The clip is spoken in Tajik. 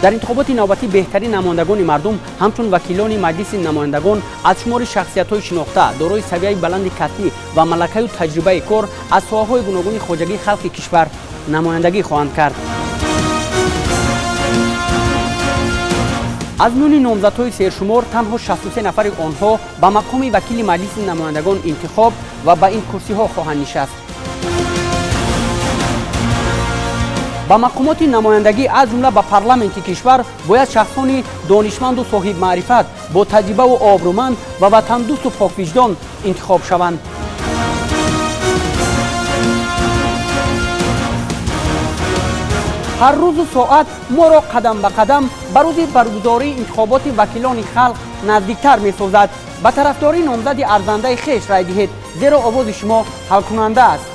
Дар интихоботи навбатӣ беҳтарин намояндагони мардум ҳамчун вакилони Маҷлиси намояндагон аз шумори шахсиятҳои шинохта, дорои савияи баланди касбӣ ва малакаю таҷрибаи кор аз соҳаҳои гуногуни хоҷагии халқи кишвар намояндагӣ хоҳанд кард. Аз миёни номзадҳои сершумор танҳо 63 нафари онҳо ба мақоми вакили Маҷлиси намояндагон интихоб ва ба ин курсиҳо хоҳанд нишаст. Ба мақомоти намояндагӣ, аз ҷумла ба парламенти кишвар, бояд шахсони донишманду соҳибмаърифат, бо таҷрибаву обрӯманд ва ватандӯсту поквиҷдон интихоб шаванд. Ҳар рӯзу соат моро қадам ба қадам ба рӯзи баргузории интихоботи вакилони халқ наздиктар месозад. Ба тарафдории номзади арзандаи хеш рай диҳед, зеро овози шумо ҳалкунанда аст.